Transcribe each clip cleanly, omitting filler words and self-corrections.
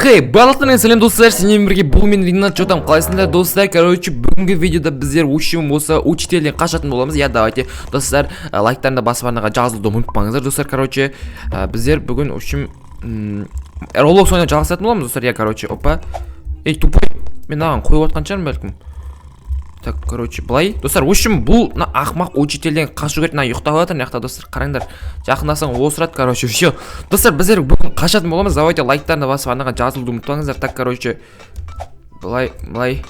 Хей, барлықтарыңа сәлем, достар, сендермен бірге бұл мен, Ринат. Чё там, қалайсыңдар, достар? Короче, бүгінгі видеода біздер учим осы учительден қашатын боламыз. Я, давайте, достар, лайктарыңды басып, арнаға жазылуды ұмытпаңыздар, достар. Короче, біздер бүгін, в общем, Roblox ойнап жалғастыратын боламыз, достар. Я, короче, опа. Ей, тупой, мен мынаған қойып жатқан шығармын бәлкім. Так, короче, былай. Достар, в общем, бұл мына ақымақ учительден қашу керек. Мына ұйықтап жатыр мына жақта, достар, қараңдар. Жақындасаң осырады, короче, все. Достар, біздер бүгін қашатын боламыз. Давайте лайктарыңды басып, арнаға жазылуды ұмытпаңыздар. Так, короче, былай, былай.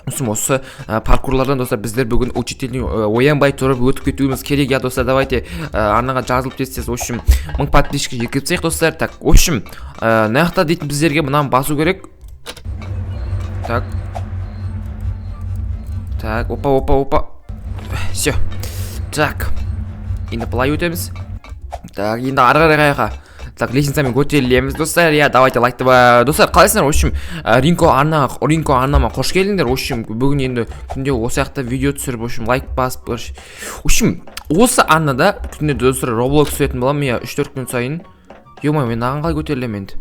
Осы паркурлардан, достар, біздер бүгін учительдің оянбай тұрып өтіп кетуіміз керек. Я, достар, давайте арнаға жазылып тез, в общем, 1000 подписчик жеткізіп тастайық, достар. Так, в общем, мына жақта дейтін біздерге мынаны басу керек. Так. Так, опа, опа, опа. Все. Так. Енді былай өтеміз. Так, енді ары қарай қаяққа? Так, лестницамен көтерілеміз, достар. Я, давайте лайкты достар, қалайсыңдар? В общем, Ринко арна, Ринко арнама қош келдіңдер. В общем, бүгін енді күнде осы жақта видео түсіріп, в общем, лайк басып, короче. В общем, осы арнада күнде, достар, Roblox түсіретін боламын, я, 3-4 күн сайын. Ё-моё, мен мынаған қалай көтерілемін енді?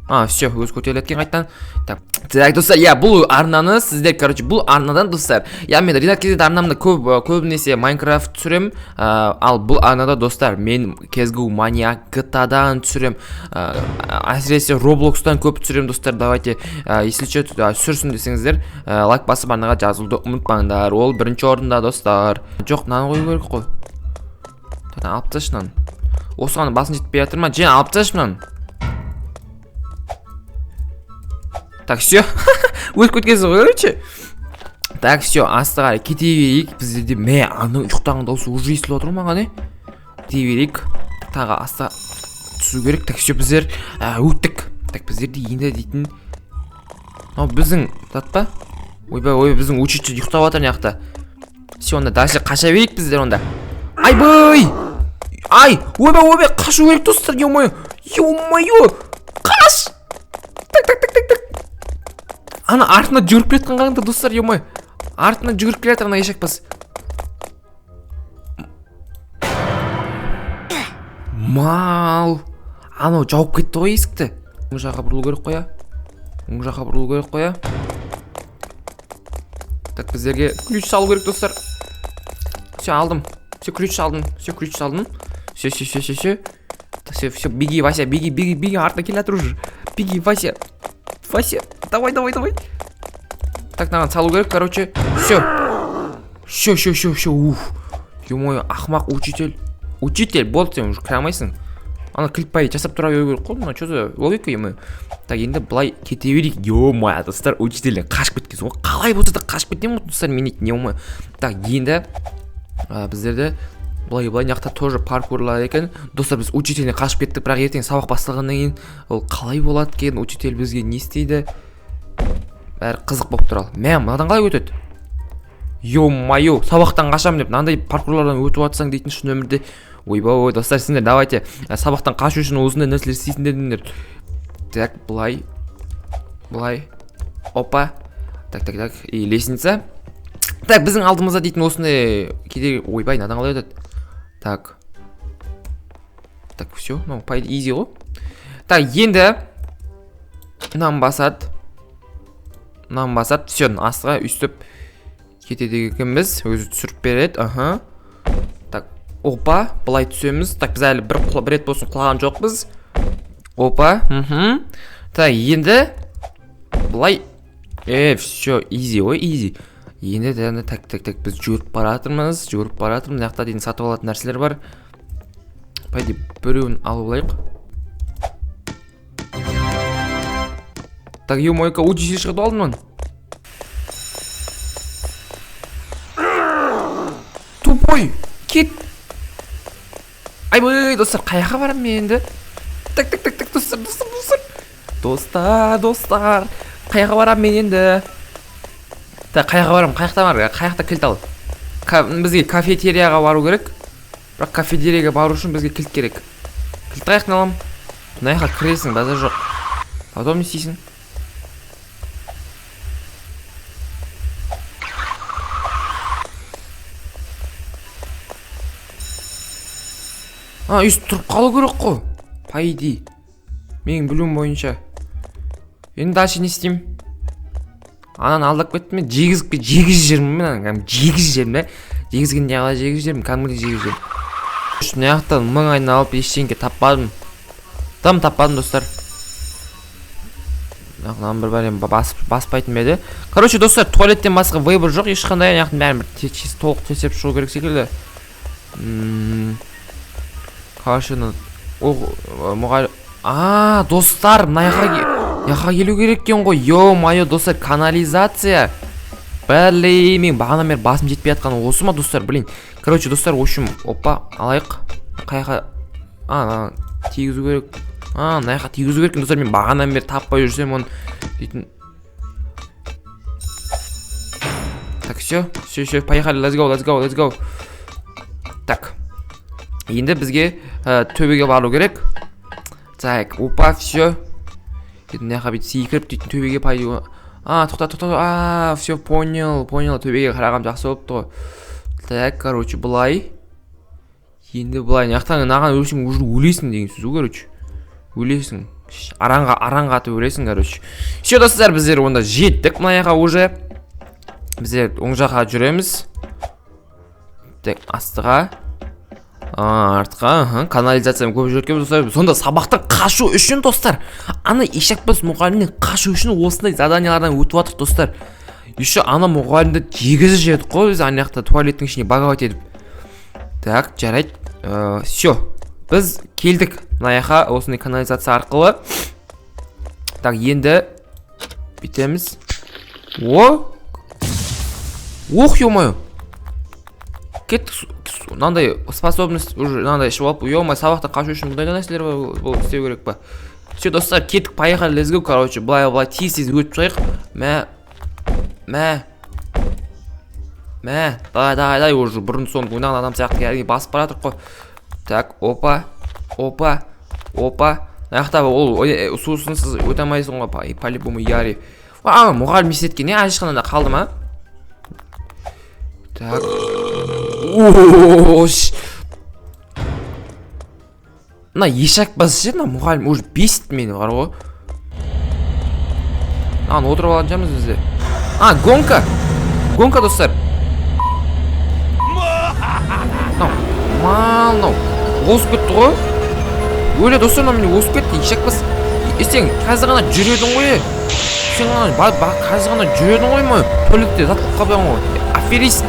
А, все, өзі көтеріледі екен қайтадан. Так, так, достар, я, бұл арнаны сіздер, короче, бұл арнадан, достар, я, мен Ринат KZ арнамда көп, көбінесе Майнкрафт түсірем, ал бұл арнада, достар, мен CSGO Maniac GTA-дан түсірем, әсіресе Roblox-тан көп түсірем, достар. Давайте, если что, түсірсін десеңіздер, лайк басып, арнаға жазылуды ұмытпаңдар. Ол бірінші орында, достар. Жоқ, мынаны қою керек қой. Так, алып тасташы мынаны. Осыған басым жетпей жатыр ма? Жен, алып тасташы мынаны. Так, все. Өтіп кеткенсің ғой, короче. Так, все, асты қарай кете берейік. Біздерде, мә, аның ұйықтаған дауысы уже естіліп отыр ғой маған, е. Кете берейік. Тағы асты түсу керек. Так, все, біздер өттік. Так, біздерде енді дейтін мынау біздің зат па? Ойбай, ой, біздің учитель ұйықтап жатыр мына жақта. Все, онда дальше қаша берейік біздер онда. Айбай! Ай, ойбай, ойбай, қашу керек, достар, ё-моё. Ё-моё! Қаш! Так, так, так, так, так. Ана артына жүгіріп келе жатқан қараңдар, достар, ё-моё. Артына жүгіріп келе жатыр ана ешекбас. Мал. Анау жауып кетті ғой есікті. Оң жаққа бұрылу керек қой, я. Оң жаққа бұрылу керек қой, я. Так, біздерге ключ салу керек, достар. Все, алдым. Все, ключ салдым. Все, ключ салдым. Все, все, все, все, все. Так, все, все, беги, Вася, беги, беги, беги, артына келе жатыр уже. Беги, Вася. Вася, давай, давай, давай. Так, мынаған салу керек, короче. Все. Все, все, все, все, уф. Ё-моё, ақымақ учитель. Учитель, болды, сен уже кіре алмайсың. Ана кілт бай жасап тұра беру керек қой, мына что за логика, ё-моё. Так, енді былай кете берейік. Ё-моё, достар, учительден қашып кеткенсің ғой. Қалай болса да қашып кетемін ғой, достар, мен дейтін, ё-моё. Так, енді біздерде былай былай мына жақта тоже паркурлар екен. Достар, біз учительден қашып кеттік, бірақ ертең сабақ басталғаннан кейін ол қалай болады екен, учитель бізге не істейді? Бәрі қызық болып тұр ал. Мә, мынадан қалай өтеді? Ё-моё, сабақтан қашамын деп мынандай паркурлардан өтіп жатсаң дейтін шын өмірде. Ойбай, ой, достар, сендер давайте сабақтан қашу үшін осындай нәрселер істейсіңдер. Так, былай. Былай. Опа. Так, так, так. И лестница. Так, біздің алдымызда дейтін осындай кедергі. Ойбай, мынадан қалай өтеді? Так. Так, все, ну, по идее, изи ғой. Так, енді мынаны басады. Мынаны басады. Все, астыға өйстіп кетеді екенбіз. Өзі түсіріп береді. Аха. Так, опа, былай түсеміз. Так, біз әлі бір рет болсын құлаған жоқпыз. Опа, мхм. Так, енді былай. Все, изи ғой, изи. Енді енді так, так, так, біз жүгіріп бара жатырмыз, жүгіріп бара жатырмыз. Мына жақта дейін сатып алатын нәрселер бар. По идее, біреуін алып алайық. Так, ё-моё, учитель шығады алдымнан. Тупой, кет. Айбай, достар, қаяққа барамын мен енді? Так, так, так, так, достар, достар, достар. Достар, достар. Қаяққа барамын мен енді? Так, қаяққа барамын? Қаяқта бар? Қаяқта кілт ал? Бізге кафетерияға бару керек. Бірақ кафетерияға бару үшін бізге кілт керек. Кілтті қаяқтан аламын? Мына жаққа кіресің, базар жоқ. Потом не істейсің? А, өйстіп тұрып қалу керек қой. По идее. Менің білуім бойынша. Енді дальше не істеймін? Ананы алдап кеттім мен, жегізіп жегізіп жібермін мен ананы, кәдімгі жегізіп жібердім да. Жегізгенде қалай жегізіп жібердім, кәдімгідей жегізіп жібердім. Мына жақтан мың айналып, ештеңке таппадым. Дым таппадым, достар. Мынаны бір бәлем басып баспайтын ба еді? Короче, достар, туалеттен басқа выбор жоқ ешқандай. Ана жақтың бәрін бір толық тексеріп шығу керек секілді. Короче, ол мұғалім, а, достар, мына жаққа келу керек екен ғой. Ё-моё, достар, канализация. Блин, мен бағанадан бері басым жетпей жатқаны осы ма, достар? Блин, короче, достар, в общем, опа, алайық. Қай жаққа? А, мына тигізу керек. А, мына жаққа тигізу керек екен, достар. Мен бағанадан бері таппай жүрсем оны дейтін. Так, все, все, все, поехали, let's go, let's go, let's go. Так, енді бізге төбеге бару керек. Так, опа, все. Енді мына жаққа бүйтіп секіріп дейтін, төбеге пойду. А, тоқта, тоқта, а, все, понял, понял. Төбеге қарағам жақсы болыпты ғой. Так, короче, былай. Енді былай, мына жақтан мынаған өлсең, уже өлесің деген сөз ғой, короче. Өлесің. Аранға, аранға атып өлесің, короче. Все, достар, біздер онда жеттік мына жаққа уже. Біздер оң жаққа жүреміз. Так, астыға. А, артқа, аха, канализацияны көп жүріп екенбіз, достар. Сонда сабақтан қашу үшін, достар, ана ешекбас мұғалімнен қашу үшін осындай заданиялардан өтіп жатырық, достар. Еще ана мұғалімді жегізіп жібердік қой біз ана жақта туалеттің ішіне баговать етіп. Так, жарайды. Все. Біз келдік мына жаққа осындай канализация арқылы. Так, енді бүйтеміз. О! Ох, ё-моё. Кеттік, мынандай способность уже мынандай ішіп алып, ё-моё, сабақтан қашу үшін бұндай да нәрселер бар, бұл істеу керек па? Все, достар, кеттік, поехали, let's go, короче, былай былай тез тез өтіп шығайық. Мә, мә, мә, давай, давай, давай, уже бұрын соңды ойнаған адам сияқты кәдімгі басып бара жатырмық қой. Так, опа, опа, опа. Мына жақта ол сусынсыз өте алмайсың ғой, по-любому, яри. А, мұғалім есеткен, не, ешқандай да қалды ма? Так. Ош. Мына ешек бас ше, мына мұғалім уже бесит мені бар ғой. Мынаны отырып алатын шығармыз бізде. А, гонка. Гонка, достар. Мынау, мал мынау. Озып кетті ғой. Өле, достар, мынау мені озып кетті, ешек бас. Е, сен қазір ғана жүр едің ғой, е. Сен ғана, қазір ғана жүр едің ғой, ма? Туалетте зат қылып қалған ғой. Аферист.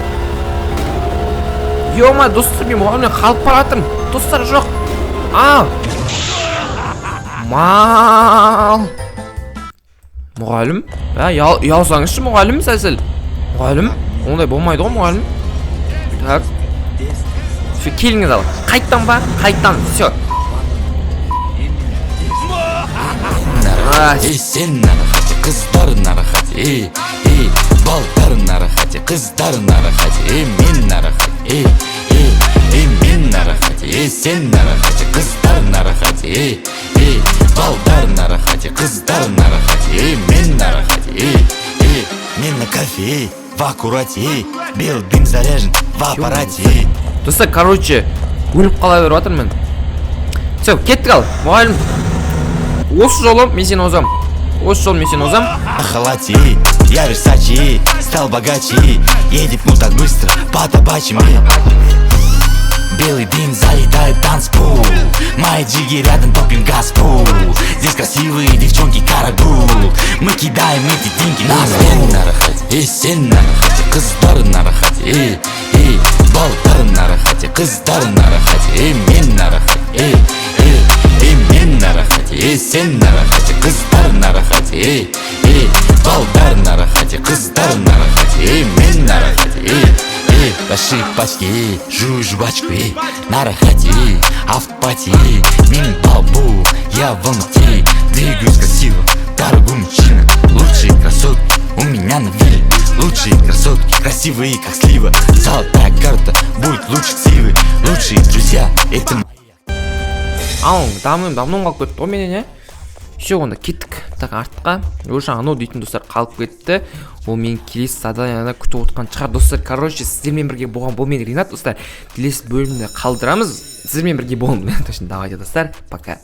Ё-моё, достар, мен мұғалімнен қалып бара жатырмын. Достар, жоқ. А! Мал. Мұғалім? Ә, ұялсаңызшы, мұғалім, сәл-сәл. Мұғалім? Ондай болмайды ғой, мұғалім. Так. Все, келіңіз ал. Қайттан ба? Қайттан. Все. Ей, сен на рахате, қыздар на рахате, ей, ей, балдар на рахате, қыздар на рахате, ей, мен на рахате, ей, ей, ей, мен на рахате, ей, сен на рахате, қыздар на рахате, ей, ей, балдар на рахате, қыздар на рахате, ей, мен на рахате, ей, ей, мен на кафе, ей, в аккурате, ей, белый дым заряжен в аппарате, ей. Достар, короче, өліп қала беріп жатырмын. Все, кеттік ал, мұғалім. Осы жолы мен сені озам. Осы жолы мен сені озам. На халате, ей, я Версачи, ей, стал богаче, ей, едет ну так быстро, по табачьим, ей. Белый дым залетает танцпол. Мои джиги рядом, топим газпол. Здесь красивые девчонки, карагул. Мы кидаем эти деньги на стол. На рахате, ей, сен на рахате, қыздар на рахате, ей, ей, балдар на рахате, қыздар на рахате, ей, мен на рахате, ей, ей, ей, мен на рахате, ей, сен на рахате, қыздар на рахате, ей, ей, балдар на рахате, қыздар на рахате, ей, мен на рахате, ей, ей, большие пачки, ей, жую жвачку, ей, на рахате, ей, афтепати, ей, мен балбу, я в Алмате, двигаюсь красиво, дорогой мужчина, лучшие красотки у меня на вилле, лучшие красотки, красивые как слива, золотая карта будет лучше сивы, лучшие друзья, это мои. Ал, дамым, давно қалып кетті ғой менен, иә. Все, онда кеттік. Так, артқа. Уже анау дейтін, достар, қалып кетті. Ол менің келесі заданияда күтіп отқан шығар, достар. Короче, сіздермен бірге болған бұл мен, Ринат, достар. Келесі бөлімде қалдырамыз. Сіздермен бірге болған. Точно, давайте, достар. Пока.